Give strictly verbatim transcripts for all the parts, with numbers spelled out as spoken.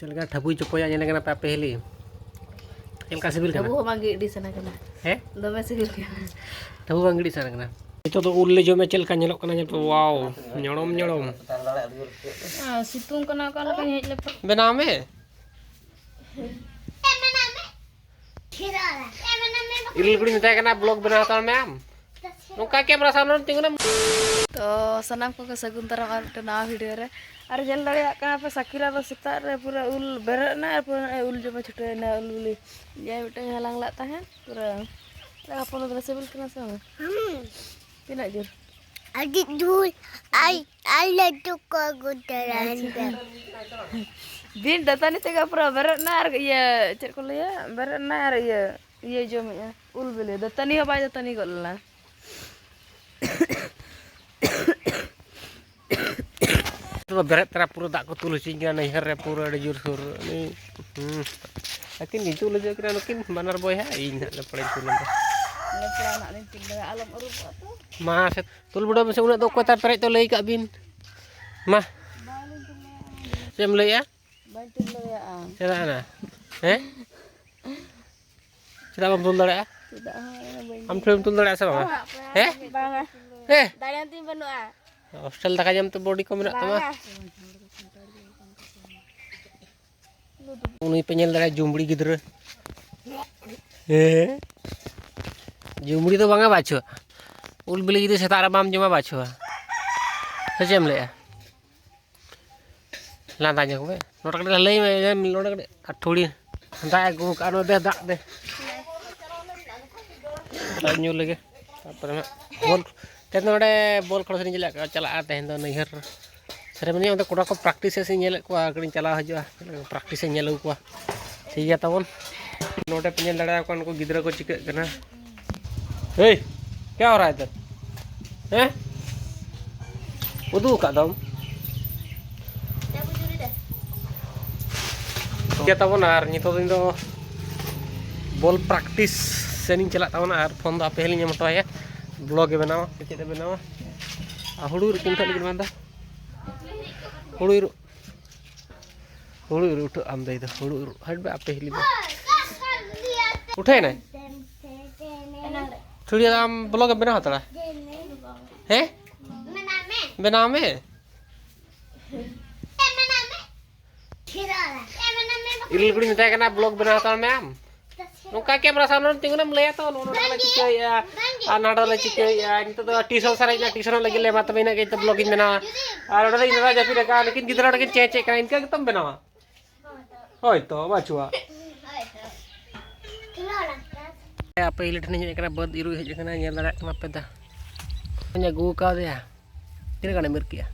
ᱪᱮᱫ ᱞᱮᱠᱟ ᱴᱷᱟᱹᱵᱩᱭ ᱪᱚᱯᱚᱭᱟ, ᱧᱮᱞᱮ ᱠᱟᱱᱟ ᱯᱮ ᱟᱯᱮ ᱦᱤᱞᱤ? ᱪᱮᱫ ᱞᱮᱠᱟ ᱥᱤᱵᱤᱞ ᱠᱟᱱᱟ? ᱟᱵᱚ ᱦᱚᱸ ᱵᱟᱝ ᱜᱮ ᱟᱹᱰᱤ ᱥᱟᱱᱟ ᱠᱟᱱᱟ᱾ ᱦᱮᱸ? ᱫᱚᱢᱮ ᱥᱤᱵᱤᱞ ᱠᱟᱱᱟ᱾ ᱴᱷᱟᱹᱵᱩ ᱵᱟᱝ ᱜᱤᱰᱤ ᱥᱟᱱᱟ ᱠᱟᱱᱟ᱾ ᱱᱤᱛᱚᱜ ᱫᱚ ᱩᱞ ᱞᱮ ᱡᱚᱢᱮᱫ, ᱪᱮᱫ ᱞᱮᱠᱟ ᱧᱮᱞᱚᱜ ᱠᱟᱱᱟ, ᱧᱮᱞ ᱯᱮ᱾ ᱣᱟᱣ, ᱧᱚᱲᱚᱢ ᱧᱚᱲᱚᱢ᱾ ᱟᱨ ᱥᱤᱛᱩᱝ ᱠᱟᱱᱟ, ᱚᱠᱟ ᱞᱮᱠᱟᱧ ᱦᱮᱡ ᱞᱮᱯᱮ᱾ ᱵᱮᱱᱟᱣ ᱢᱮ᱾ ᱤᱨᱤᱞ ᱠᱩᱲᱤ ᱢᱮᱛᱟᱭ ᱠᱟᱱᱟ, ᱵᱞᱚᱜ ᱵᱮᱱᱟᱣ ᱦᱟᱛᱟᱲ ᱢᱮ ᱟᱢ᱾ ᱱᱚᱝᱠᱟ ᱠᱮᱢᱨᱟ ᱥᱟᱢᱱᱮ ᱨᱮᱢ ᱛᱤᱸᱜᱩᱱᱟ᱾ ᱛᱚ ᱥᱟᱱᱟᱢ ᱠᱚᱜᱮ ᱥᱟᱹᱜᱩᱱ ᱫᱟᱨᱟᱢ ᱟᱨ ᱢᱤᱫᱴᱮᱱ ᱱᱟᱣᱟ ᱵᱷᱤᱰᱤᱭᱳ ᱨᱮ᱾ ᱟᱨ ᱧᱮᱞ ᱫᱟᱲᱮᱭᱟᱜ ᱠᱟᱱᱟ ᱯᱮ, ᱥᱟᱠᱤᱨᱟ ᱫᱚ ᱥᱮᱛᱟᱜ ᱨᱮ ᱯᱩᱨᱟᱹ ᱩᱞ ᱵᱮᱨᱮᱫ ᱮᱱᱟ ᱟᱨ ᱯᱩᱨᱟᱹ ᱱᱚᱜᱼᱚᱭ ᱩᱞ ᱡᱚᱢᱮ ᱪᱷᱩᱴᱟᱹᱣ ᱮᱱᱟ᱾ ᱩᱞ ᱵᱤᱞᱤ ᱡᱟᱭ ᱢᱤᱫᱴᱟᱝ ᱦᱟᱞᱟᱝ ᱞᱟᱜ ᱛᱟᱦᱮᱸᱫ ᱯᱩᱨᱟᱹ᱾ ᱛᱚ ᱦᱚᱯᱚᱱ ᱫᱚ ᱥᱤᱵᱤᱞ ᱠᱟᱱᱟ ᱥᱮ ᱵᱟᱝ? ᱛᱤᱱᱟᱹᱜ ᱡᱳᱨ? ᱟᱹᱰᱤ ᱫᱷᱩᱨ᱾ ᱟᱭ ᱟᱭ ᱞᱟᱹᱰᱩ ᱠᱚ ᱟᱹᱜᱩ ᱛᱚᱨᱟᱭᱮᱱ ᱫᱚ᱾ ᱵᱤᱱ ᱫᱟᱹᱛᱟᱹᱱᱤ ᱛᱮᱜᱮ ᱯᱩᱨᱟᱹ ᱵᱮᱨᱮᱫ ᱮᱱᱟ ᱟᱨ ᱤᱭᱟᱹ ᱪᱮᱫ ᱠᱚ ᱞᱟᱹᱭᱟ, ᱵᱮᱨᱮᱫ ᱮᱱᱟ ᱟᱨ ᱤᱭᱟᱹ ᱤᱭᱟᱹ ᱡᱚᱢᱮᱜᱼᱟ, ᱩᱞ ᱵᱤᱞᱤ᱾ ᱫᱟᱹᱛᱟᱹᱱᱤ ᱦᱚᱸ ᱵᱟᱭ ᱫᱟᱹᱛᱟᱹᱱᱤ ᱜᱚᱫ ᱞᱮᱱᱟ᱾ ᱱᱤᱛᱚᱜ ᱫᱚ ᱵᱮᱨᱮᱫ ᱛᱚᱨᱟ ᱯᱩᱨᱟᱹ ᱫᱟᱜ ᱠᱚ ᱫᱩᱞ ᱦᱚᱪᱚᱧ ᱠᱟᱱᱟ ᱱᱟᱹᱭᱦᱟᱹᱨ ᱨᱮ, ᱯᱩᱨᱟᱹ ᱟᱹᱰᱤ ᱡᱳᱨᱥᱳᱨ᱾ ᱩᱱᱤ, ᱦᱩᱸ, ᱟᱹᱠᱤᱱ ᱠᱤᱱ ᱛᱩᱞ ᱦᱚᱪᱚ ᱠᱤᱱᱟ ᱱᱩᱠᱤᱱ ᱵᱟᱱᱟᱨ ᱵᱚᱭᱦᱟ, ᱤᱧ ᱱᱟᱦᱟᱜ ᱞᱮ ᱯᱟᱲᱟᱧ ᱛᱩᱞ ᱞᱮᱱᱟ᱾ ᱱᱮᱯᱞᱟ ᱨᱮᱱᱟᱜ ᱞᱤᱧ ᱛᱩᱞ ᱞᱮᱫᱟ, ᱟᱞᱚᱢ ᱟᱹᱨᱩᱵᱚᱜᱼᱟ ᱛᱚ᱾ ᱢᱟ ᱥᱮ, ᱛᱩᱞ ᱵᱩᱰᱟᱹᱣ ᱢᱮᱥᱮ, ᱩᱱᱟᱹᱜ ᱫᱚ ᱚᱠᱚᱭ ᱛᱟᱨ ᱯᱮᱨᱮᱡ ᱛᱚ ᱞᱟᱹᱭ ᱠᱟᱜ ᱵᱤᱱ᱾ ᱢᱟ, ᱪᱮᱫ ᱮᱢ ᱞᱟᱹᱭᱮᱜᱼᱟ? ᱵᱟᱹᱧ ᱛᱩᱞ ᱫᱟᱲᱮᱭᱟᱜᱼᱟ᱾ ᱪᱮᱫᱟᱜ ᱱᱟ? ᱦᱮᱸ? ᱪᱮᱫᱟᱜ ᱵᱟᱢ ᱛᱩᱞ ᱫᱟᱲᱮᱭᱟᱜᱼᱟ? ᱪᱮᱫᱟᱜ ᱦᱚᱸ ᱵᱟᱹᱧ ᱟᱢ ᱴᱷᱮᱱ ᱛᱩᱞ ᱫᱟᱲᱮᱭᱟᱜᱼᱟ ᱥᱮ ᱵᱟᱝᱟ? ᱦᱮᱸ? ᱵᱟᱝᱟ᱾ ᱦᱮᱸ? ᱫᱟᱲᱮᱭᱟᱱ ᱛᱤᱧ ᱵᱟᱹᱱᱩᱜᱼᱟ᱾ ᱦᱳᱥᱴᱮᱞ ᱫᱟᱠᱟ ᱡᱚᱢ ᱛᱮ ᱵᱚᱰᱤ ᱠᱚ ᱢᱮᱱᱟᱜ ᱛᱟᱢᱟ? ᱵᱟᱝᱟ᱾ ᱩᱱᱤ ᱯᱮ ᱧᱮᱞ ᱫᱟᱲᱮᱭᱟᱜᱼᱟ, ᱡᱩᱢᱵᱽᱲᱤ ᱜᱤᱫᱽᱨᱟᱹ᱾ ᱦᱮᱸ? ᱡᱩᱢᱵᱽᱲᱤ ᱫᱚ ᱵᱟᱝᱟ ᱵᱟᱪᱷᱚ᱾ ᱩᱞ ᱵᱤᱞᱤ ᱡᱩᱫᱤ ᱥᱮᱛᱟᱜ ᱨᱮ ᱵᱟᱢ ᱡᱚᱢᱟ, ᱵᱟᱪᱷᱚ᱾ ᱥᱮ ᱪᱮᱫ ᱮᱢ ᱞᱟᱹᱭᱮᱜᱼᱟ? ᱞᱟᱸᱫᱟ ᱧᱚᱜ ᱢᱮ᱾ ᱱᱚᱰᱮ ᱠᱟᱹᱴᱤᱡ ᱞᱟᱹᱭ ᱢᱮ, ᱱᱚᱰᱮ ᱠᱟᱹᱴᱤᱡ ᱟᱹᱛᱷᱩᱲᱤ ᱫᱟᱜ ᱮ ᱟᱹᱜᱩ ᱠᱟᱜᱼᱟ, ᱱᱚᱰᱮ ᱫᱟᱜ ᱫᱮ᱾ ᱫᱟᱜ ᱧᱩ ᱞᱮᱜᱮ᱾ ᱛᱟᱨᱯᱚᱨᱮ ᱦᱟᱸᱜ ᱵᱚᱞ, ᱛᱮᱦᱮᱧ ᱫᱚ ᱱᱚᱰᱮ ᱵᱚᱞ ᱠᱷᱮᱞ ᱥᱮᱫ ᱤᱧ ᱪᱟᱞᱟᱜ, ᱪᱟᱞᱟᱜᱼᱟ ᱛᱮᱦᱮᱧ ᱫᱚ ᱱᱟᱹᱭᱦᱟᱹᱨ᱾ ᱥᱮᱨᱮᱧ ᱚᱸᱰᱮ ᱠᱚᱲᱟ ᱠᱚ ᱯᱨᱮᱠᱴᱤᱥ ᱥᱮᱫ ᱤᱧ ᱧᱮᱞᱮᱫ ᱠᱚᱣᱟ, ᱠᱟᱹᱴᱤᱡ ᱤᱧ ᱪᱟᱞᱟᱣ ᱦᱤᱡᱩᱜᱼᱟ᱾ ᱯᱨᱮᱠᱴᱤᱥ ᱤᱧ ᱧᱮᱞ ᱟᱹᱜᱩ ᱠᱚᱣᱟ᱾ ᱴᱷᱤᱠ ᱜᱮᱭᱟ ᱛᱟᱵᱚᱱ᱾ ᱱᱚᱰᱮ ᱯᱮ ᱧᱮᱞ ᱫᱟᱲᱮᱭᱟᱠᱚᱣᱟ ᱱᱩᱠᱩ ᱜᱤᱫᱽᱨᱟᱹ ᱠᱚ ᱪᱤᱠᱟᱹᱜ ᱠᱟᱱᱟ᱾ ᱮᱭ, ᱠᱭᱟ ᱦᱳ ᱨᱟᱦᱟ ᱦᱟᱭ ᱤᱫᱷᱟᱨ? ᱦᱮᱸ? ᱩᱫᱩᱜ ᱟᱠᱟᱫ ᱫᱚᱢ᱾ ᱴᱷᱤᱠ ᱜᱮᱭᱟ ᱛᱟᱵᱚᱱ, ᱟᱨ ᱱᱤᱛᱚᱜ ᱫᱚ ᱤᱧ ᱫᱚ ᱵᱚᱞ ᱯᱨᱮᱠᱴᱤᱥ ᱥᱮᱱ ᱤᱧ ᱪᱟᱞᱟᱜ ᱛᱟᱵᱚᱱᱟ, ᱟᱨ ᱯᱷᱳᱱ ᱫᱚ ᱟᱯᱮ ᱦᱚᱸᱞᱤᱧ ᱮᱢ ᱦᱚᱴᱚ ᱟᱭᱟ, ᱵᱞᱚᱜ ᱮ ᱵᱮᱱᱟᱣᱟ ᱥᱮ ᱪᱮᱫ ᱮ ᱵᱮᱱᱟᱣᱟ᱾ ᱟᱨ ᱦᱩᱲᱩ ᱤᱨ ᱛᱤᱱ ᱴᱷᱮᱱ ᱞᱟᱹᱜᱤᱫ ᱢᱮᱱᱫᱟ, ᱦᱩᱲᱩ ᱤᱨ, ᱦᱩᱲᱩ ᱤᱨ ᱩᱴᱷᱟᱹᱜ ᱟᱢ ᱫᱟᱹᱭ ᱫᱚ, ᱦᱩᱲᱩ ᱤᱨ ᱦᱟᱴ ᱵᱮ ᱟᱯᱮ ᱦᱤᱞᱤ ᱫᱚ᱾ ᱩᱴᱷᱟᱹᱭ ᱱᱟᱭ? ᱪᱷᱩᱲᱤᱭᱟ ᱫᱚ ᱟᱢ ᱵᱞᱚᱜ ᱮᱢ ᱵᱮᱱᱟᱣ ᱦᱟᱛᱟᱲᱟ? ᱦᱮᱸ? ᱵᱮᱱᱟᱣ ᱢᱮ᱾ ᱤᱨᱤᱞ ᱠᱩᱲᱤ ᱢᱮᱛᱟᱭ ᱠᱟᱱᱟ, ᱵᱞᱚᱜ ᱵᱮᱱᱟᱣ ᱦᱟᱛᱟᱲ ᱢᱮ ᱟᱢ᱾ ᱱᱚᱝᱠᱟ ᱠᱮᱢᱨᱟ ᱥᱟᱢᱱᱮ ᱨᱮᱢ ᱛᱤᱸᱜᱩᱱᱟ, ᱮᱢ ᱞᱟᱹᱭᱟ ᱛᱚ, ᱱᱚᱜᱼᱚ ᱱᱚᱝᱠᱟ ᱞᱮ ᱪᱤᱠᱟᱹᱭᱮᱫᱼᱟ ᱟᱨ ᱱᱚᱰᱮ ᱞᱮ ᱪᱤᱠᱟᱹᱭᱮᱫᱼᱟ᱾ ᱱᱤᱛᱚᱜ ᱫᱚ ᱴᱤᱭᱩᱥᱚᱱ ᱥᱟᱨᱮᱡ ᱮᱱᱟ, ᱴᱤᱭᱩᱥᱚᱱᱚᱜ ᱞᱟᱹᱜᱤᱫ ᱞᱮ, ᱢᱟ ᱛᱚᱵᱮ ᱤᱱᱟᱹᱜ ᱜᱮ ᱵᱞᱚᱜ ᱤᱧ ᱵᱮᱱᱟᱣᱟ᱾ ᱟᱨ ᱱᱚᱰᱮ ᱫᱚ ᱤᱧ ᱫᱟᱫᱟ ᱡᱟᱹᱯᱤᱫ ᱟᱠᱟᱫᱼᱟ, ᱱᱩᱠᱤᱱ ᱜᱤᱫᱽᱨᱟᱹ ᱱᱚᱰᱮ ᱠᱤᱱ ᱪᱮᱸ ᱪᱮᱸ ᱠᱟᱱᱟ, ᱤᱱᱠᱟᱹ ᱜᱮᱛᱚᱢ ᱵᱮᱱᱟᱣᱟ᱾ ᱦᱳᱭ ᱛᱚ, ᱵᱟᱹᱪᱩᱜᱼᱟ᱾ ᱟᱯᱮ ᱤᱞᱤ ᱴᱷᱮᱱᱤᱧ ᱦᱮᱡ ᱟᱠᱟᱱᱟ, ᱵᱟᱹᱫᱽ ᱤᱨᱚᱜ ᱦᱮᱡ ᱟᱠᱟᱱᱟ, ᱧᱮᱞ ᱫᱟᱲᱮᱭᱟᱜ ᱠᱟᱱᱟ ᱯᱮ ᱫᱟ᱾ ᱚᱱᱟᱧ ᱟᱹᱜᱩ ᱠᱟᱣᱫᱮᱭᱟ᱾ ᱛᱤᱱᱟᱹᱜ ᱜᱟᱱᱮᱢ ᱤᱨ ᱠᱮᱜᱼᱟ?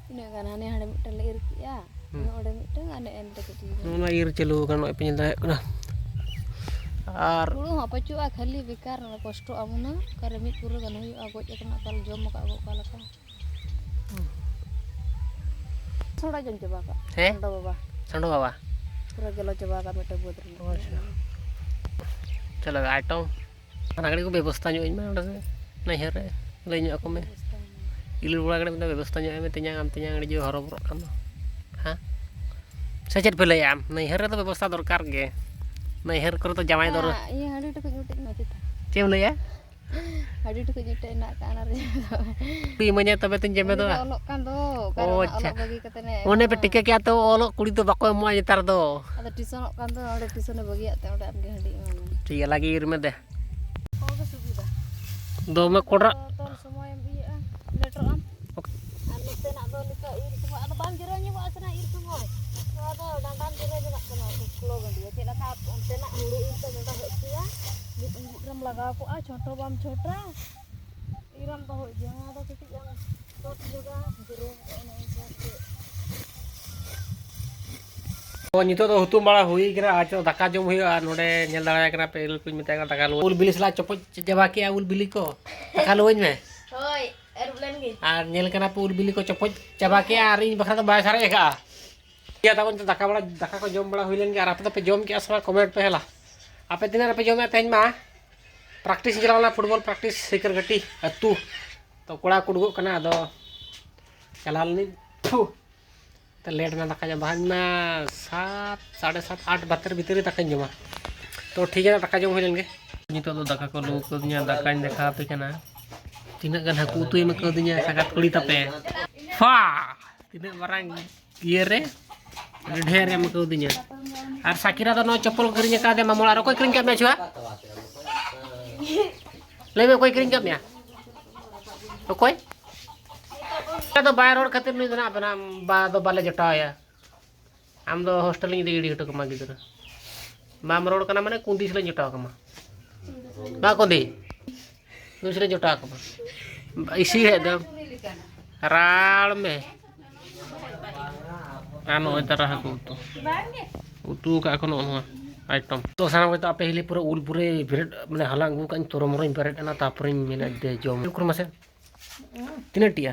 ᱛᱤᱱᱟᱹᱜ ᱜᱟᱱ? ᱦᱟᱱᱮ ᱦᱟᱸᱰᱮ ᱢᱤᱫᱴᱟᱝ ᱞᱮ ᱤᱨ ᱠᱮᱜᱼᱟ, ᱦᱩᱸ᱾ ᱱᱚᱰᱮ ᱢᱤᱫᱴᱟᱝ ᱟᱨ ᱱᱮᱜᱼᱮ ᱱᱤᱛᱚᱜ ᱠᱟᱹᱴᱤᱡ ᱜᱟᱱ᱾ ᱱᱚᱜᱼᱚ ᱱᱚᱣᱟ ᱤᱨ ᱪᱟᱹᱞᱩ ᱟᱠᱟᱱᱟ, ᱱᱚᱜᱼᱚᱭ ᱯᱮ ᱧᱮᱞ ᱫᱟᱲᱮᱭᱟᱜ ᱠᱟᱱᱟ᱾ ᱟᱨ ᱦᱩᱲᱩ ᱦᱚᱸ ᱯᱟᱹᱪᱩᱜᱼᱟ, ᱠᱷᱟᱹᱞᱤ ᱵᱮᱠᱟᱨ ᱱᱚᱰᱮ ᱠᱚᱥᱴᱚᱜᱼᱟ ᱢᱩᱱᱟᱹ᱾ ᱚᱠᱟᱨᱮ ᱢᱤᱫ ᱯᱩᱨᱟᱹ ᱜᱟᱱ ᱦᱩᱭᱩᱜᱼᱟ, ᱜᱚᱡ ᱟᱠᱟᱱᱟ, ᱚᱠᱟ ᱞᱮ ᱡᱚᱢ ᱟᱠᱟᱫ ᱜᱚ ᱚᱠᱟ ᱞᱮᱠᱟ᱾ ᱥᱚᱲᱟ ᱡᱚᱢ ᱪᱟᱵᱟ ᱠᱟᱜ᱾ ᱦᱮᱸ? ᱥᱟᱸᱰᱚ ᱵᱟᱵᱟ᱾ ᱥᱟᱸᱰᱚ ᱵᱟᱵᱟ? ᱯᱩᱨᱟᱹ ᱜᱮᱞᱚ ᱪᱟᱵᱟ ᱠᱟᱜ ᱢᱤᱫᱴᱮᱱ ᱵᱟᱹᱫᱽ ᱨᱮᱱᱟᱜ᱾ ᱟᱪᱪᱷᱟ᱾ ᱪᱚᱞᱚ, ᱟᱭᱴᱚᱢ᱾ ᱚᱱᱟ ᱜᱷᱟᱹᱲᱤᱡ ᱠᱚ ᱵᱮᱵᱚᱥᱛᱷᱟ ᱧᱚᱜ ᱟᱹᱧ ᱢᱮ ᱚᱸᱰᱮ ᱥᱮ ᱱᱟᱹᱭᱦᱟᱹᱨ ᱨᱮ᱾ ᱞᱟᱹᱭ ᱧᱚᱜ ᱟᱠᱚ ᱢᱮ᱾ ᱵᱮᱵᱚᱥᱛᱷᱟ ᱢᱮ᱾ ᱤᱞᱤ ᱵᱚᱲᱟ ᱜᱟᱹᱰᱤ ᱢᱤᱫᱴᱟᱝ ᱵᱮᱵᱚᱥᱛᱷᱟ ᱧᱚᱜ ᱟᱭ ᱢᱮ, ᱛᱮᱧᱟᱝ ᱟᱢ ᱛᱮᱧᱟᱝ ᱟᱹᱰᱤ ᱡᱳᱨ ᱦᱚᱨᱚᱵᱚᱨᱚᱜ ᱠᱟᱱ ᱫᱚ᱾ ᱦᱮᱸ? ᱥᱮ ᱪᱮᱫ ᱯᱮ ᱞᱟᱹᱭᱟ ᱟᱢ? ᱱᱟᱹᱭᱦᱟᱹᱨ ᱨᱮᱫᱚ ᱵᱮᱵᱚᱥᱛᱷᱟ ᱫᱚᱨᱠᱟᱨ ᱜᱮ᱾ ᱱᱟᱹᱭᱦᱟᱹᱨ ᱠᱚᱨᱮ ᱫᱚ ᱡᱟᱶᱟᱭ ᱫᱚᱨ- ᱵᱟᱝ, ᱤᱭᱟᱹ ᱦᱟᱺᱰᱤ ᱴᱩᱠᱩᱡ ᱢᱤᱫᱴᱤᱡ ᱢᱟᱹᱪᱤ ᱛᱟᱢ᱾ ᱪᱮᱫ ᱮᱢ ᱞᱟᱹᱭᱟ? ᱦᱟᱺᱰᱤ ᱴᱩᱠᱩᱡ ᱢᱤᱫᱴᱤᱡ ᱦᱮᱱᱟᱜ ᱟᱠᱟᱫ, ᱚᱱᱟ ᱨᱮ ᱡᱚᱢ ᱫᱚ᱾ ᱤᱢᱟᱹᱧᱟ ᱛᱚᱵᱮ ᱛᱚᱧ ᱡᱚᱢᱮ ᱩᱱᱤ ᱫᱚ ᱫᱚ᱾ ᱚᱞᱚᱜ ᱠᱟᱱ ᱫᱚ, ᱚᱠᱟᱨᱮ ᱚ, ᱚᱱᱟ ᱟᱪᱪᱷᱟ᱾ ᱚᱞᱚᱜ ᱵᱟᱹᱜᱤ ᱠᱟᱛᱮ ᱱᱮ ᱚᱱᱮ ᱯᱮ ᱮᱢᱟ᱾ ᱴᱷᱤᱠᱟᱹ ᱠᱮᱜᱼᱟ ᱛᱚ, ᱚᱞᱚᱜ ᱠᱩᱲᱤ ᱫᱚ ᱵᱟᱠᱚ ᱮᱢᱚᱜᱼᱟ ᱱᱮᱛᱟᱨ ᱫᱚ᱾ ᱟᱫᱚ ᱴᱤᱭᱩᱥᱚᱱᱚᱜ ᱠᱟᱱ ᱫᱚ, ᱚᱸᱰᱮ ᱴᱤᱭᱩᱥᱚᱱᱮ ᱵᱟᱹᱜᱤᱭᱟᱜ ᱛᱮ ᱚᱸᱰᱮ ᱟᱢᱜᱮ ᱦᱟᱺᱰᱤ ᱮᱢᱟᱢᱟ᱾ ᱴᱷᱤᱠ ᱜᱮᱭᱟ, ᱞᱟᱜᱮ ᱤᱨ ᱢᱮ ᱫᱮ᱾ ᱠᱚ ᱜᱮ ᱥᱩᱵᱤᱫᱷᱟ᱾ ᱫᱚᱢᱮ ᱠᱚᱰᱨᱟ᱾ ᱛᱚᱞ ᱥᱚᱢᱚᱭᱮᱢ ᱤᱭᱟᱹᱜᱼᱟ, ᱞᱮᱴᱚᱜ ᱟᱢ᱾ ᱟᱨ ᱱᱚᱛᱮᱱᱟᱜ ᱫᱚ ᱱᱤᱛᱚᱜ ᱤᱨ ᱥᱚᱢᱚᱭ ᱟᱫᱚ ᱵᱟᱢ ᱡᱤᱨᱟᱹᱣ ᱧᱚᱜᱚᱜᱼᱟ ᱥᱮ ᱱᱟᱜ ᱤᱨ ᱥᱚᱢᱚᱭ᱾ ᱱᱚᱣᱟ ᱫᱚ ᱰᱟᱸᱰᱟᱢ ᱡᱤᱨᱟᱹᱣ ᱡᱚᱱᱟᱜ ᱠᱟᱱᱟ, ᱠᱩᱠᱞᱚ ᱜᱟᱹᱰᱭᱟᱹ᱾ ᱪᱮᱫ ᱞᱮᱠᱟ ᱚᱱᱛᱮᱱᱟᱜ ᱦᱩᱲᱩ ᱤᱨ ᱛᱮ ᱱᱚᱰᱮ ᱦᱮᱡ ᱦᱚᱪᱚᱭᱟ, ᱢᱤᱫ ᱩᱸᱜᱩᱫ ᱨᱮᱢ ᱞᱟᱜᱟᱣ ᱠᱚᱜᱼᱟ, ᱪᱷᱚᱴᱚ ᱵᱟᱢ ᱪᱷᱚᱴᱟ, ᱤᱨᱟᱢ ᱫᱚᱦᱚ ᱤᱫᱤᱭᱟ᱾ ᱱᱚᱣᱟ ᱫᱚ ᱠᱟᱹᱴᱤᱡ ᱮᱢ ᱛᱚᱛ ᱧᱚᱜᱟ, ᱡᱤᱨᱟᱹᱣ ᱧᱚᱜ ᱚᱱᱮ ᱚᱱᱠᱟ ᱠᱟᱛᱮ᱾ ᱛᱚ, ᱱᱤᱛᱚᱜ ᱫᱚ ᱦᱩᱛᱩᱢ ᱵᱟᱲᱟ ᱦᱩᱭ ᱠᱟᱱᱟ, ᱟᱨ ᱱᱤᱛᱚᱜ ᱫᱟᱠᱟ ᱡᱚᱢ ᱦᱩᱭᱩᱜᱼᱟ᱾ ᱟᱨ ᱱᱚᱰᱮ ᱧᱮᱞ ᱫᱟᱲᱮᱭᱟᱭ ᱠᱟᱱᱟ ᱯᱮ, ᱤᱨᱤᱞ ᱠᱩᱧ ᱢᱮᱛᱟᱭ ᱠᱟᱱᱟ, ᱫᱟᱠᱟ ᱞᱩ-, ᱩᱞ ᱵᱤᱞᱤ ᱥᱟᱞᱟᱜ ᱪᱚᱯᱚᱡ ᱪᱟᱵᱟ ᱠᱮᱜᱼᱟ, ᱩᱞ ᱵᱤᱞᱤ ᱠᱚ᱾ ᱫᱟᱠᱟ ᱞᱩᱣᱟᱹᱧ ᱢᱮ᱾ ᱦᱳᱭ, ᱟᱹᱨᱩᱵ ᱞᱮᱱ ᱜᱤᱧ᱾ ᱟᱨ ᱧᱮᱞ ᱠᱟᱱᱟ ᱯᱮ, ᱩᱞ ᱵᱤᱞᱤ ᱠᱚ ᱪᱚᱯᱚᱡ ᱪᱟᱵᱟ ᱠᱮᱜᱼᱟ, ᱟᱨ ᱤᱧ ᱵᱟᱠᱷᱨᱟ ᱫᱚ ᱵᱟᱭ ᱥᱟᱨᱮᱡ ᱟᱠᱟᱜᱼᱟ᱾ ᱴᱷᱤᱠ ᱜᱮᱭᱟ, ᱛᱟᱵᱚᱱ ᱫᱟᱠᱟ ᱵᱟᱲᱟ, ᱫᱟᱠᱟ ᱠᱚ ᱡᱚᱢ ᱵᱟᱲᱟ ᱦᱩᱭ ᱞᱮᱱ ᱜᱮ, ᱟᱨ ᱟᱯᱮ ᱫᱚᱯᱮ ᱡᱚᱢ ᱠᱮᱜᱼᱟ ᱥᱮ ᱵᱟᱝ, comment ᱯᱮ ᱦᱮᱞᱟ᱾ ᱟᱯᱮ ᱛᱤᱱᱟᱹᱜ ᱨᱮᱯᱮ ᱡᱚᱢᱮᱜᱼᱟ ᱛᱮᱦᱮᱧ ᱢᱟ? practice ᱤᱧ ᱪᱟᱞᱟᱣ ᱞᱮᱱᱟ, football practice, ᱥᱤᱠᱟᱹᱨ ᱜᱷᱟᱹᱴᱤ ᱟᱹᱛᱩ᱾ ᱛᱚ, ᱠᱚᱲᱟ ᱠᱚ ᱩᱰᱩᱠᱚᱜ ᱠᱟᱱᱟ, ᱟᱫᱚ ᱪᱟᱞᱟᱣ ᱞᱮᱱᱟᱹᱧ᱾ ᱛᱷᱩ᱾ ᱛᱚ ᱞᱮᱴ ᱮᱱᱟ ᱫᱟᱠᱟ ᱡᱚᱢ, ᱵᱟᱦᱟ ᱮᱱᱟ ᱥᱟᱛ, ᱥᱟᱲᱮ ᱥᱟᱛ, ᱟᱴ ᱵᱷᱤᱛᱤᱨ ᱵᱷᱤᱛᱤᱨ ᱨᱮ ᱫᱟᱠᱟᱧ ᱡᱚᱢᱟ᱾ ᱛᱚ ᱴᱷᱤᱠ ᱜᱮᱭᱟ, ᱫᱟᱠᱟ ᱡᱚᱢ ᱦᱩᱭ ᱞᱮᱱ ᱜᱮ᱾ ᱱᱤᱛᱚᱜ ᱫᱚ ᱫᱟᱠᱟ ᱠᱚ ᱞᱩ ᱠᱟᱹᱫᱤᱧᱟ, ᱫᱟᱠᱟᱧ ᱫᱮᱠᱷᱟᱣ ᱟᱯᱮ ᱠᱟᱱᱟ᱾ ᱛᱤᱱᱟᱹᱜ ᱜᱟᱱ ᱦᱟᱹᱠᱩ ᱩᱛᱩᱭ ᱮᱢ ᱠᱟᱹᱣᱫᱤᱧᱟ ᱥᱟᱸᱜᱟᱛ ᱠᱩᱲᱤ ᱛᱟᱯᱮ᱾ ᱯᱷᱟ! ᱛᱤᱱᱟᱹᱜ ᱢᱟᱨᱟᱝ ᱤᱭᱟᱹ ᱨᱮ ᱰᱷᱮᱨ ᱮᱢ ᱠᱟᱹᱣᱫᱤᱧᱟ᱾ ᱟᱨ ᱥᱟᱠᱤᱨᱟ ᱫᱚ ᱱᱚᱣᱟ ᱪᱚᱯᱯᱚᱞ ᱠᱚ ᱠᱤᱨᱤᱧ ᱟᱠᱟᱫᱮ ᱢᱟᱢᱚ ᱚᱲᱟᱜ ᱨᱮ᱾ ᱚᱠᱚᱭ ᱠᱤᱨᱤᱧ ᱟᱠᱟᱫ ᱢᱮᱭᱟ ᱪᱷᱩᱣᱟ? ᱞᱟᱹᱭ ᱢᱮ, ᱚᱠᱚᱭ ᱠᱤᱨᱤᱧ ᱟᱠᱟᱫ ᱢᱮᱭᱟ? ᱚᱠᱚᱭ? ᱟᱫᱚ ᱵᱟᱭ ᱨᱚᱲ ᱠᱷᱟᱹᱛᱤᱨ ᱱᱩᱭ ᱫᱚ ᱱᱟᱜ ᱟᱵᱮᱱᱟᱜ ᱵᱟ ᱫᱚ ᱵᱟᱞᱮ ᱡᱚᱴᱟᱣᱟᱭᱟ᱾ ᱟᱢ ᱫᱚ ᱦᱳᱥᱴᱮᱞ ᱤᱧ ᱤᱫᱤ ᱜᱤᱰᱤ ᱦᱚᱴᱚ ᱠᱟᱢᱟ ᱜᱤᱫᱽᱨᱟᱹ᱾ ᱵᱟᱢ ᱨᱚᱲ ᱠᱟᱱᱟ ᱢᱟᱱᱮ ᱠᱩᱸᱫᱤ ᱥᱟᱞᱟᱜ ᱤᱧ ᱡᱚᱴᱟᱣ ᱠᱟᱢᱟ᱾ ᱵᱟ ᱠᱩᱸᱫᱤ, ᱱᱩᱭ ᱥᱟᱞᱟᱜ ᱤᱧ ᱡᱚᱴᱟᱣ ᱠᱟᱢᱟ᱾ ᱤᱥᱤ ᱦᱮᱡ ᱫᱚ ᱨᱟᱲ ᱢᱮ᱾ ᱟᱨ ᱱᱚᱜᱼᱚᱭ ᱛᱟᱨᱟ ᱦᱟᱹᱠᱩ ᱩᱛᱩ᱾ ᱩᱛᱩ ᱠᱟᱜᱼᱟ ᱠᱚ ᱱᱚᱜᱼᱚ ᱱᱚᱣᱟ ᱟᱭᱴᱚᱢ᱾ ᱛᱚ ᱥᱟᱱᱟᱢ ᱠᱚᱛᱚ ᱟᱯᱮ ᱦᱤᱞᱤ ᱯᱩᱨᱟᱹ ᱩᱞ ᱯᱩᱨᱟᱹ ᱵᱮᱨᱮᱫ, ᱢᱟᱱᱮ ᱦᱟᱞᱟᱝ ᱟᱹᱜᱩ ᱠᱟᱜ ᱤᱧ, ᱛᱚᱨᱚ ᱢᱚᱨᱚᱧ ᱵᱮᱨᱮᱫ ᱮᱱᱟ, ᱛᱟᱨᱯᱚᱨᱮᱧ ᱢᱮᱱᱟ ᱫᱮ ᱡᱚᱢ᱾ ᱩᱠᱩᱨ ᱢᱟᱥᱮ᱾ ᱛᱤᱱᱟᱹᱜ ᱴᱤᱭᱟ?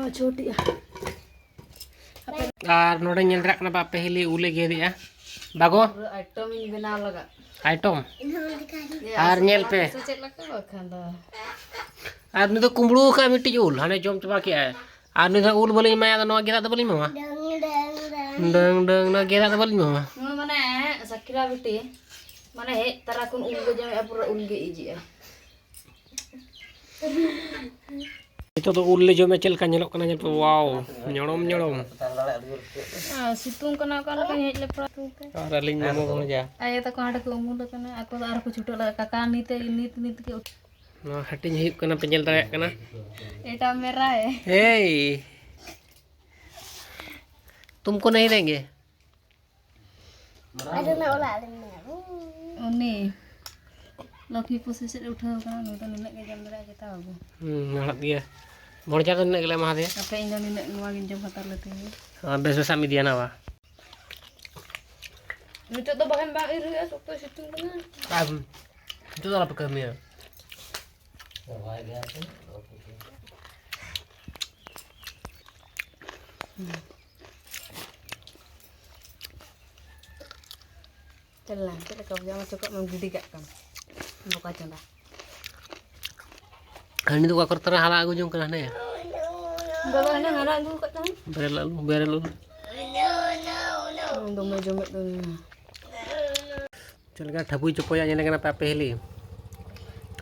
ᱚ, ᱪᱷᱚᱴᱤᱭᱟ᱾ ᱟᱨ ᱱᱚᱰᱮ ᱧᱮᱞ ᱫᱟᱲᱮᱭᱟᱜ ᱠᱟᱱᱟ ᱵᱟᱯᱮ ᱦᱤᱞᱤ ᱩᱞᱮ ᱜᱮᱫᱮᱜᱼᱟ᱾ ᱵᱟᱜᱚ? ᱯᱩᱨᱟᱹ ᱟᱭᱴᱚᱢ ᱤᱧ ᱵᱮᱱᱟᱣ ᱞᱟᱜᱟᱜ᱾ ᱟᱭᱴᱚᱢ? ᱟᱨ ᱧᱮᱞ ᱯᱮ᱾ ᱥᱮ ᱪᱮᱫ ᱞᱮᱠᱟ ᱵᱟᱠᱷᱟᱱ ᱫᱚ᱾ ᱟᱨ ᱱᱩᱭ ᱫᱚ ᱠᱩᱢᱵᱽᱲᱩ ᱟᱠᱟᱫ ᱢᱤᱫᱴᱤᱡ ᱩᱞ, ᱦᱟᱱᱮ ᱡᱚᱢ ᱪᱟᱵᱟ ᱠᱮᱜᱼᱟᱭ᱾ ᱟᱨ ᱱᱩᱭ ᱫᱚ ᱩᱞ ᱵᱟᱹᱞᱤᱧ ᱮᱢᱟᱭᱟ, ᱟᱫᱚ ᱱᱚᱣᱟ ᱜᱮᱫᱟᱜ ᱫᱚ ᱵᱟᱹᱞᱤᱧ ᱮᱢᱟᱢᱟ᱾ ᱰᱟᱹᱝ, ᱰᱟᱹᱝ, ᱰᱟᱹᱝ᱾ ᱰᱟᱹᱝ, ᱰᱟᱹᱝ, ᱱᱚᱣᱟ ᱜᱮᱫᱟᱜ ᱫᱚ ᱵᱟᱹᱞᱤᱧ ᱮᱢᱟᱢᱟ᱾ ᱱᱚᱣᱟ ᱢᱟᱱᱮ ᱥᱟᱠᱤᱨᱟ ᱵᱤᱴᱤ, ᱢᱟᱱᱮ ᱦᱮᱡ ᱛᱟᱨᱟ ᱠᱷᱚᱱ ᱩᱞ ᱜᱮ ᱡᱚᱢᱮᱜᱼᱟ, ᱯᱩᱨᱟᱹ ᱩᱞ ᱜᱮ ᱤᱡᱮᱜᱼᱟ᱾ ᱱᱤᱛᱚᱜ ᱫᱚ ᱩᱞ ᱞᱮ ᱡᱚᱢᱮᱫ, ᱪᱮᱫ ᱞᱮᱠᱟ ᱧᱮᱞᱚᱜ ᱠᱟᱱᱟ, ᱧᱮᱞ ᱯᱮ, wow, ᱧᱚᱲᱚᱢ ᱧᱚᱲᱚᱢ᱾ ᱟᱨ ᱥᱤᱛᱩᱝ ᱠᱟᱱᱟ, ᱚᱠᱟ ᱞᱮᱠᱟᱧ ᱦᱮᱡ ᱞᱮᱯᱲᱟ ᱥᱤᱛᱩᱝ ᱛᱮ᱾ ᱟᱨ ᱟᱹᱞᱤᱧ ᱢᱟᱢᱚ ᱵᱷᱚᱡᱟ᱾ ᱟᱭᱳ ᱛᱟᱠᱚ ᱦᱟᱸᱰᱮ ᱠᱚ ᱩᱢᱩᱞ ᱟᱠᱟᱱᱟ, ᱟᱠᱚ ᱫᱚ ᱟᱨ ᱠᱚ ᱪᱷᱩᱴᱟᱹᱜ ᱞᱟᱜᱟᱜ, ᱠᱟᱠᱟ ᱱᱤᱛ ᱮ, ᱱᱤᱛ, ᱱᱤᱛ ᱜᱮ᱾ ᱱᱚᱣᱟ ᱦᱟᱹᱴᱤᱧ ᱦᱩᱭᱩᱜ ᱠᱟᱱᱟ, ᱯᱮ ᱧᱮᱞ ᱫᱟᱲᱮᱭᱟᱜ ᱠᱟᱱᱟ᱾ ᱮᱴᱟ ᱢᱮᱨᱟ ᱦᱮ᱾ ᱮᱭ, ᱛᱩᱢᱠᱳ ᱱᱟᱦᱤ ᱫᱮᱝᱜᱮ᱾ ᱟᱫᱚ ᱚᱱᱟ ᱚᱲᱟᱜ ᱨᱮ ᱢᱮᱱᱟᱜᱼᱟ᱾ ᱩᱱᱤ ᱞᱚᱠᱠᱷᱤ ᱯᱩᱥᱤ ᱥᱮᱫ ᱮ ᱩᱴᱷᱟᱹᱣ ᱠᱟᱱᱟ, ᱱᱩᱭ ᱫᱚ ᱱᱤᱱᱟᱹᱜ ᱜᱮ ᱡᱚᱢ ᱫᱟᱲᱮᱭᱟᱜᱼᱟ, ᱡᱚᱛᱚ ᱟᱹᱜᱩ᱾ ᱦᱩᱸ, ᱦᱟᱲᱟᱜ ᱜᱮᱭᱟ᱾ ᱵᱷᱚᱲᱡᱟ ᱫᱚ ᱱᱤᱱᱟᱹᱜ ᱜᱮᱞᱮ ᱮᱢᱟ ᱫᱮᱭᱟ᱾ ᱟᱯᱮ, ᱤᱧ ᱫᱚ ᱱᱤᱱᱟᱹᱜ ᱱᱚᱣᱟ ᱜᱤᱧ ᱡᱚᱢ ᱦᱟᱛᱟᱲ ᱞᱮ ᱛᱮᱜᱮ᱾ ᱟᱨ ᱵᱮᱥ ᱵᱮᱥᱟᱜ ᱮᱢ ᱤᱫᱤᱭᱟ ᱱᱟ ᱵᱟ? ᱱᱤᱛᱚᱜ ᱫᱚ ᱵᱟᱠᱷᱟᱱ ᱵᱟᱝ ᱤᱨ ᱦᱩᱭᱩᱜᱼᱟ, ᱥᱚᱠᱛᱚᱭ ᱥᱤᱛᱩᱝ ᱠᱟᱱᱟ᱾ ᱟᱨ ᱱᱤᱛᱚᱜ ᱫᱚ ᱟᱞᱚᱯᱮ ᱠᱟᱹᱢᱤᱭᱟ᱾ ᱪᱟᱞᱟᱝ ᱪᱮᱫ ᱞᱮᱠᱟ ᱵᱩᱡᱷᱟᱹᱜᱼᱟ? ᱚᱱᱟ ᱪᱚᱠᱟᱜ ᱢᱟᱢ ᱜᱤᱰᱤ ᱠᱟᱜ ᱠᱟᱱᱟ, ᱵᱚᱠᱟ ᱪᱚᱸᱫᱟ᱾ ᱦᱟᱹᱱᱤ ᱫᱚ ᱚᱠᱟ ᱠᱚᱨᱮ ᱛᱟᱨᱟ ᱦᱟᱞᱟ ᱟᱹᱜᱩ ᱡᱚᱝ ᱠᱟᱱᱟ ᱦᱟᱱᱮ? ᱵᱟᱵᱟ ᱦᱟᱱᱮ ᱦᱟᱨᱟ ᱟᱹᱜᱩ ᱟᱠᱟᱫ ᱛᱟᱦᱮᱸᱱ᱾ ᱵᱮᱨᱮᱞ ᱟᱹᱞᱩ, ᱵᱮᱨᱮᱞ ᱟᱹᱞᱩ᱾ ᱫᱚᱢᱮ ᱡᱚᱢᱮᱫ ᱫᱚ᱾ ᱪᱮᱫ ᱞᱮᱠᱟ ᱴᱷᱟᱹᱯᱩᱭ ᱪᱚᱯᱚᱭᱟ ᱧᱮᱞᱮ ᱠᱟᱱᱟ ᱯᱮ ᱟᱯᱮ ᱦᱤᱞᱤ?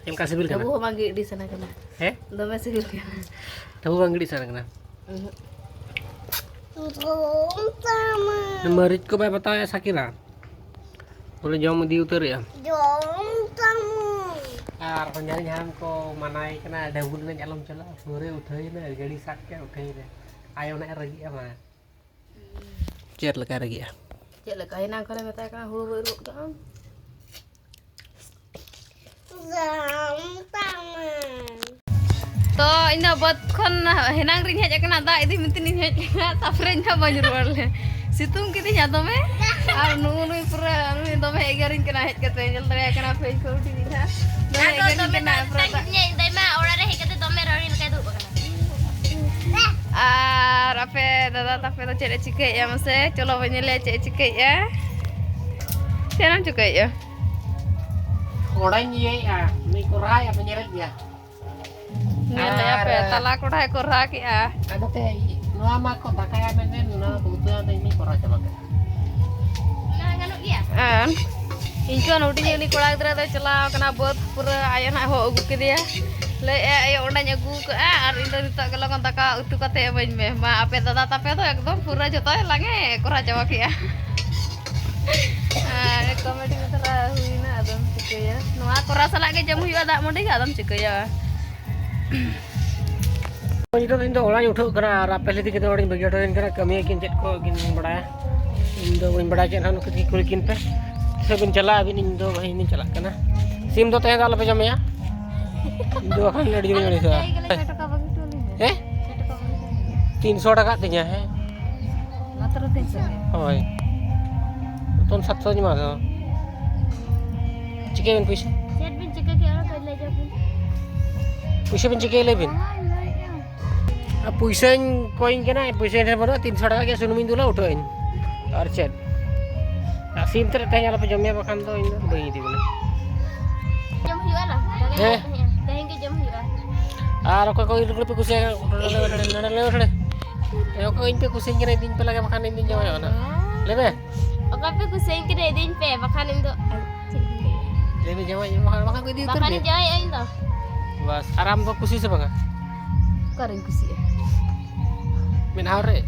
ᱪᱮᱫ ᱞᱮᱠᱟ ᱥᱤᱵᱤᱞ ᱠᱟᱱᱟ? ᱟᱵᱚ ᱦᱚᱸ ᱵᱟᱝ ᱜᱤᱰᱤ ᱥᱟᱱᱟ ᱠᱟᱱᱟ᱾ ᱦᱮᱸ? ᱫᱚᱢᱮ ᱥᱤᱵᱤᱞ ᱠᱟᱱᱟ᱾ ᱴᱷᱟᱹᱯᱩ ᱵᱟᱝ ᱜᱤᱰᱤ ᱥᱟᱱᱟ ᱠᱟᱱᱟ? ᱩᱦᱩᱸ᱾ ᱢᱟᱹᱨᱤᱪ ᱠᱚ ᱵᱟᱭ ᱵᱟᱛᱟᱣᱮᱫᱼᱟ ᱥᱟᱠᱤᱨᱟ᱾ ᱵᱚᱞᱮ ᱡᱚᱢ ᱤᱫᱤ ᱩᱛᱟᱹᱨᱮᱜᱼᱟ᱾ ᱡᱚᱢ ᱛᱟᱢᱟᱹᱧ᱾ ᱟᱨ ᱦᱚᱧᱦᱟᱨᱤᱧ ᱦᱟᱲᱟᱢ ᱠᱚ ᱢᱟᱱᱟᱭᱮ ᱠᱟᱱᱟ, "ᱰᱟᱹᱵᱩ ᱮᱱᱮᱡ ᱟᱞᱚᱢ ᱪᱟᱞᱟᱜᱼᱟ, ᱯᱟᱹᱣᱨᱟᱹ ᱩᱴᱷᱟᱹᱣ ᱮᱱᱟ, ᱜᱟᱹᱰᱤ ᱥᱟᱵ ᱠᱮᱫ ᱩᱴᱷᱟᱹᱣ ᱮᱱᱟ᱾" ᱟᱭᱳ ᱱᱟᱜ ᱮ ᱨᱟᱹᱜᱤᱜᱼᱟ ᱢᱟ᱾ ᱪᱮᱫ ᱞᱮᱠᱟᱭ ᱨᱟᱹᱜᱤᱜᱼᱟ? ᱪᱮᱫ ᱞᱮᱠᱟ? ᱮᱱᱟᱝ ᱠᱷᱚᱱᱮ ᱢᱮᱛᱟᱭ ᱠᱟᱱᱟ, "ᱦᱩᱲᱩ ᱵᱟᱹᱫᱽ ᱜᱚᱫ ᱠᱟᱜ ᱟᱢ᱾" ᱡᱚᱢ ᱛᱟᱢᱟᱹᱧ᱾ ᱛᱚ, ᱤᱧ ᱫᱚ ᱵᱟᱹᱫᱽ ᱠᱷᱚᱱ ᱦᱮᱱᱟᱝ ᱨᱤᱧ ᱦᱮᱡ ᱟᱠᱟᱱᱟ, ᱫᱟᱜ ᱤᱫᱤ ᱢᱮᱱᱛᱮ ᱤᱧ ᱦᱮᱡ ᱟᱠᱟᱱᱟ, ᱛᱟᱨᱯᱚᱨᱮ ᱤᱧ ᱫᱚ ᱵᱟᱹᱧ ᱨᱩᱣᱟᱹᱲ ᱞᱮ᱾ ᱥᱤᱛᱩᱝ ᱠᱤᱫᱤᱧᱟ ᱫᱚᱢᱮ, ᱟᱨ ᱱᱩᱜᱼᱩ ᱱᱩᱭ ᱯᱩᱨᱟᱹ ᱱᱩᱭ ᱫᱚᱢᱮ ᱮᱜᱮᱨᱤᱧ ᱠᱟᱱᱟ ᱦᱮᱡ ᱠᱟᱛᱮ, ᱧᱮᱞ ᱫᱟᱲᱮᱭᱟᱜ ᱠᱟᱱᱟ ᱯᱮ, ᱤᱧ ᱠᱚ ᱩᱰᱤ ᱫᱤᱱᱟ᱾ ᱫᱚᱢᱮ ᱟᱫᱚ ᱮᱜᱮᱨᱤᱧ ᱫᱚᱢᱮ ᱠᱟᱱᱟ ᱫᱟᱜ ᱯᱩᱨᱟᱹ ᱫᱟᱜ᱾ ᱛᱮᱛᱟᱝ ᱠᱤᱫᱤᱧᱟ, ᱤᱧ ᱫᱟᱹᱭ ᱢᱟ ᱚᱲᱟᱜ ᱨᱮ ᱦᱮᱡ ᱠᱟᱛᱮ ᱫᱚᱢᱮ ᱨᱟᱹᱲᱤ ᱞᱮᱠᱟᱭ ᱫᱩᱲᱩᱵ ᱟᱠᱟᱱᱟ᱾ ᱟᱨ ᱟᱯᱮ ᱫᱟᱫᱟ ᱛᱟᱯᱮ ᱫᱚ ᱪᱮᱫ ᱮ ᱪᱤᱠᱟᱹᱭᱮᱫᱼᱟ ᱢᱟᱥᱮ? ᱪᱚᱞᱚ ᱵᱚᱱ ᱧᱮᱞᱮᱭᱟ ᱪᱮᱫ ᱮ ᱪᱤᱠᱟᱹᱭᱮᱫᱼᱟ᱾ ᱪᱮᱫ ᱮᱢ ᱪᱤᱠᱟᱹᱭᱮᱫᱼᱟ? ᱚᱲᱟᱧ ᱤᱭᱟᱹᱭᱮᱫᱼᱟ, ᱱᱩᱭ ᱠᱚᱨᱟᱣᱮᱫᱼᱟ ᱯᱮ ᱧᱮᱞᱮᱫ ᱜᱮᱭᱟ᱾ ᱧᱮᱞᱮᱫᱼᱟ ᱯᱮ, ᱟᱨ ᱛᱟᱞᱟ ᱠᱚᱲᱦᱟᱭ ᱠᱚᱨᱦᱟ ᱠᱮᱫᱼᱟ᱾ ᱟᱫᱚ ᱛᱮ ᱱᱚᱣᱟ ᱢᱟ ᱠᱚ ᱫᱟᱠᱟᱭᱟ ᱢᱮᱱᱛᱮ ᱱᱚᱣᱟ ᱠᱚ ᱩᱛᱩᱭᱟ, ᱟᱫᱚ ᱤᱧ ᱫᱚᱧ ᱠᱚᱨᱟᱣ ᱪᱟᱵᱟ ᱠᱮᱫᱟ᱾ ᱚᱱᱟ ᱜᱟᱱᱚᱜ ᱜᱮᱭᱟ? ᱟᱨ ᱤᱧ ᱠᱷᱚᱱ ᱦᱩᱰᱤᱧ ᱩᱱᱤ ᱠᱚᱲᱟ ᱜᱤᱫᱽᱨᱟᱹ ᱫᱚᱭ ᱪᱟᱞᱟᱣ ᱠᱟᱱᱟ ᱵᱟᱹᱫᱽ, ᱯᱩᱨᱟᱹ ᱟᱭᱳ ᱱᱟᱜ ᱦᱚᱸ ᱟᱹᱜᱩ ᱠᱮᱫᱮᱭᱟ᱾ ᱞᱟᱹᱭᱮᱫᱼᱟ, "ᱟᱭᱳ, ᱚᱸᱰᱮᱧ ᱟᱹᱜᱩ ᱠᱟᱜᱼᱟ ᱟᱨ ᱤᱧ ᱫᱚ ᱱᱤᱛᱚᱜ ᱜᱮ ᱞᱚᱜᱚᱱ ᱫᱟᱠᱟ ᱩᱛᱩ ᱠᱟᱛᱮ ᱮᱢᱟᱹᱧ ᱢᱮ᱾" ᱢᱟ, ᱟᱯᱮ ᱫᱟᱫᱟ ᱛᱟᱯᱮ ᱫᱚ ᱮᱠᱫᱚᱢ ᱯᱩᱨᱟᱹ ᱡᱚᱛᱚᱭ ᱞᱟᱝᱮ ᱠᱚᱨᱟᱣ ᱪᱟᱵᱟ ᱠᱮᱜᱼᱟ᱾ ᱟᱨ ᱠᱚᱢᱮᱰᱤ ᱫᱷᱟᱨᱟ ᱦᱩᱭᱱᱟ, ᱟᱫᱚᱢ ᱪᱤᱠᱟᱹᱭᱟ? ᱱᱚᱣᱟ ᱠᱚᱨᱟᱣ ᱥᱟᱞᱟᱜ ᱜᱮ ᱡᱚᱢ ᱦᱩᱭᱩᱜᱼᱟ ᱫᱟᱜ ᱢᱟᱹᱰᱤ ᱜᱮ, ᱟᱫᱚᱢ ᱪᱤᱠᱟᱹᱭᱟ? ᱱᱤᱛᱚᱜ ᱫᱚ ᱤᱧ ᱫᱚ ᱚᱲᱟᱜ ᱤᱧ ᱩᱴᱷᱟᱹᱜ ᱠᱟᱱᱟ ᱟᱨ ᱟᱯᱮ ᱞᱟᱹᱜᱤᱫ ᱠᱤᱱ ᱫᱚ ᱚᱲᱟᱜ ᱤᱧ ᱵᱟᱹᱜᱤ ᱦᱚᱴᱚ ᱟᱹᱧ ᱠᱟᱱᱟ, ᱠᱟᱹᱢᱤᱭᱟᱹ ᱠᱤᱱ ᱪᱮᱫ ᱠᱚ ᱠᱤᱱ ᱵᱟᱲᱟᱭᱟ᱾ ᱤᱧ ᱫᱚ ᱵᱟᱹᱧ ᱵᱟᱲᱟᱭᱟ ᱪᱮᱫ ᱦᱚᱸ, ᱱᱩᱠᱩ ᱠᱤᱱ ᱠᱩᱞᱤ ᱠᱤᱱ ᱯᱮ᱾ ᱛᱤᱥ ᱵᱤᱱ ᱪᱟᱞᱟᱜᱼᱟ ᱟᱹᱵᱤᱱ? ᱤᱧ ᱫᱚ ᱵᱷᱟᱹᱭ ᱤᱧ ᱪᱟᱞᱟᱜ ᱠᱟᱱᱟ᱾ ᱥᱤᱢ ᱫᱚ ᱛᱮᱦᱮᱧ ᱫᱚ ᱟᱞᱚᱯᱮ ᱡᱚᱢᱮᱭᱟ᱾ ᱤᱧ ᱫᱚ ᱵᱟᱠᱷᱟᱱ ᱟᱹᱰᱤ ᱡᱳᱨᱤᱧ ᱟᱹᱲᱤᱥᱚᱜᱼᱟ᱾ ᱦᱮᱸ? ᱛᱤᱱᱥᱚ ᱴᱟᱠᱟ ᱛᱤᱧᱟ, ᱦᱮᱸ? ᱢᱟᱛᱨᱚ ᱛᱤᱱᱥᱚ ᱜᱮ? ᱦᱳᱭ᱾ ᱱᱤᱛᱚᱝ ᱥᱟᱛᱥᱚᱧ ᱮᱢᱟ ᱫᱚ᱾ ᱪᱤᱠᱟᱹᱭ ᱵᱤᱱ ᱯᱩᱭᱥᱟᱹ? ᱪᱮᱫ ᱵᱤᱱ ᱪᱤᱠᱟᱹ ᱠᱮᱫᱼᱟ, ᱚᱱᱟ ᱠᱟᱹᱡ ᱞᱟᱹᱭ ᱧᱚᱜ ᱵᱤᱱ᱾ ᱯᱩᱭᱥᱟᱹ ᱵᱤᱱ ᱪᱤᱠᱟᱹᱭ ᱞᱟᱹᱭ ᱵᱤᱱ? ᱚᱱᱟᱧ ᱞᱟᱹᱭᱮᱫᱼᱟ᱾ ᱟᱨ ᱯᱩᱭᱥᱟᱹᱧ ᱠᱚᱭᱤᱧ ᱠᱟᱱᱟ, ᱯᱩᱭᱥᱟᱹ ᱴᱷᱮᱱ ᱵᱟᱹᱱᱩᱜᱼᱟ, ᱛᱤᱱᱥᱚ ᱴᱟᱠᱟ ᱜᱮ ᱥᱩᱱᱩᱢᱤᱧ ᱫᱩᱞᱟ, ᱩᱴᱷᱟᱹᱜ ᱟᱹᱧ᱾ ᱟᱨ ᱪᱮᱫ? ᱟᱨ ᱥᱤᱢ ᱛᱮᱫ ᱛᱮᱦᱮᱧ ᱟᱞᱚᱯᱮ ᱡᱚᱢᱮᱭᱟ, ᱵᱟᱠᱷᱟᱱ ᱫᱚ ᱤᱧ ᱫᱚ ᱵᱟᱹᱧ ᱤᱫᱤ ᱵᱤᱱᱟ᱾ ᱡᱚᱢ ᱦᱩᱭᱩᱜᱼᱟ ᱱᱟ? ᱦᱮᱸ᱾ ᱛᱮᱦᱮᱧ ᱜᱮ ᱡᱚᱢ ᱦᱩᱭᱩᱜᱼᱟ᱾ ᱟᱨ ᱚᱠᱚᱭ ᱠᱚ ᱤᱧ ᱠᱚ ᱯᱮ ᱠᱩᱥᱤᱭᱟᱜ ᱠᱟᱱᱟ, ᱱᱚᱰᱮ ᱞᱟᱹᱭ ᱢᱮ, ᱱᱚᱰᱮ ᱞᱟᱹᱭ ᱢᱮ, ᱱᱚᱰᱮ ᱞᱟᱹᱭ ᱢᱮ, ᱱᱚᱰᱮ᱾ ᱮ, ᱚᱠᱚᱭ ᱤᱧ ᱯᱮ ᱠᱩᱥᱤᱭᱟᱹᱧ ᱠᱟᱱᱟ, ᱤᱫᱤᱧ ᱯᱮ ᱞᱟᱜᱮ, ᱵᱟᱠᱷᱟᱱ ᱤᱧ ᱫᱩᱧ ᱡᱟᱶᱟᱭᱚᱜᱼᱟ ᱱᱟᱜ᱾ ᱞᱟᱹᱭ ᱢᱮ᱾ ᱚᱠᱚᱭ ᱯᱮ ᱠᱩᱥᱤᱭᱟᱹᱧ ᱠᱟᱱᱟ, ᱤᱫᱤᱧ ᱯᱮ, ᱵᱟᱠᱷᱟᱱ ᱤᱧ ᱫᱚ, ᱟᱨ ᱪᱮᱫ ᱤᱧ ᱞᱟᱹᱭᱟ? ᱞᱟᱹᱭ ᱢᱮ, ᱡᱟᱶᱟᱭ, ᱵᱟᱠᱷᱟᱱ, ᱵᱟᱠᱷᱟᱱ ᱠᱚ ᱤᱫᱤ ᱩᱛᱟᱹᱨ ᱵᱟᱠᱷᱟᱱ ᱢᱮᱭᱟ᱾ ᱤᱧ ᱡᱟᱶᱟᱭᱚᱜᱼᱟ ᱤᱧ ᱫᱚ᱾ ᱵᱟᱥ, ᱟᱨ ᱟᱢ ᱫᱚ ᱠᱩᱥᱤ ᱥᱮ ᱵᱟᱝᱟ? ᱚᱠᱟᱨᱮᱧ ᱠᱩᱥᱤᱭᱟᱜᱼᱟ? ᱢᱮᱫᱦᱟᱣ ᱨᱮ᱾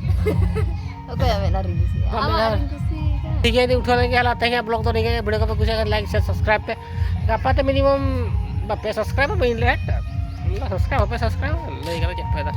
ᱚᱠᱚᱭᱟᱜ ᱢᱮᱫ ᱨᱮᱧ ᱠᱩᱥᱤᱭᱟᱜᱼᱟ? ᱵᱟᱝ, ᱟᱢᱟᱜ ᱢᱮᱫᱦᱟᱣ ᱨᱮᱧ ᱠᱩᱥᱤᱭᱟᱜᱼᱟ᱾ ᱴᱷᱤᱠ ᱜᱮᱭᱟ, ᱤᱧ ᱩᱴᱷᱟᱹᱣ ᱞᱮᱱ ᱜᱮ, ᱟᱞᱟᱜ ᱛᱮᱦᱮᱧᱟᱜ vlog ᱫᱚ ᱱᱤᱭᱟᱹ ᱜᱮ᱾ video ᱠᱚᱯᱮ ᱠᱩᱥᱤᱭᱟᱜ ᱠᱷᱟᱱ like, share, subscribe ᱯᱮ᱾ ᱜᱟᱯᱟ ᱛᱮ minimum ᱵᱟᱯᱮ subscribe ᱵᱟᱹᱧ ᱞᱟᱹᱭᱟ᱾ subscribe ᱵᱟᱯᱮ subscribe, ᱞᱟᱹᱭ ᱠᱟᱛᱮ ᱪᱮᱫ ᱯᱷᱟᱭᱫᱟ?